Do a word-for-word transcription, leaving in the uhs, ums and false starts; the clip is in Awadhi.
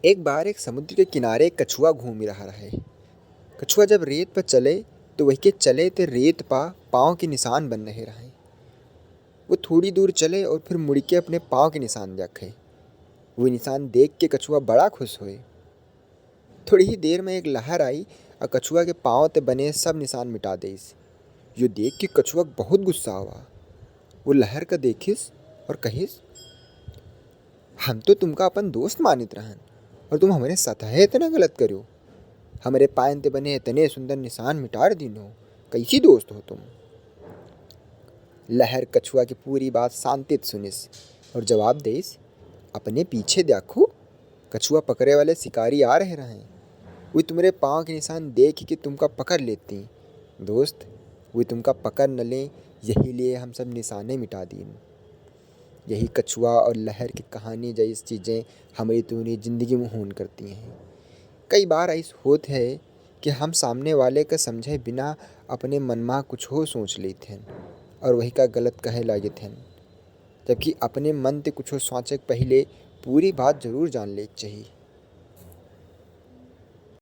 एक बार एक समुद्र के किनारे एक कछुआ घूमि रहा रहे। कछुआ जब रेत पर चले, तो वही के चले ते रेत पा पाँव के निशान बन रहे रहे। वो थोड़ी दूर चले और फिर मुड़ के अपने पाँव के निशान देखे। वो निशान देख के कछुआ बड़ा खुश होए। थोड़ी ही देर में एक लहर आई और कछुआ के पाँव ते बने सब निशान मिटा देइस। यो देख के कछुआ बहुत गुस्सा हुआ। वो लहर का देखिस और कहिस, "हम तो तुमका अपन दोस्त मानित रहन और तुम हमरे साथ है इतना गलत करो। हमरे पायन ते बने इतने सुंदर निशान मिटार दीनो, कैसी दोस्त हो तुम?" लहर कछुआ की पूरी बात शांति से सुनिस और जवाब देइस, "अपने पीछे देखो, कछुआ पकड़े वाले शिकारी आ रहे रहें। वो तुम्हरे पाँव के निशान देख के तुमका पकड़ लेती। दोस्त, वो तुमका पकड़ न लें, यही लिए हम सब निशाने मिटा दीन।" यही कछुआ और लहर की कहानी जैसी चीज़ें हमारी तुम्हारी ज़िंदगी में होन करती हैं। कई बार ऐस होत है कि हम सामने वाले का समझे बिना अपने मन मा कुछ हो सोच लेत हैं और वही का गलत कहे लागित हैं, जबकि अपने मन ते कुछ हो सोचे के पहले पूरी बात जरूर जान ले के चाहिए।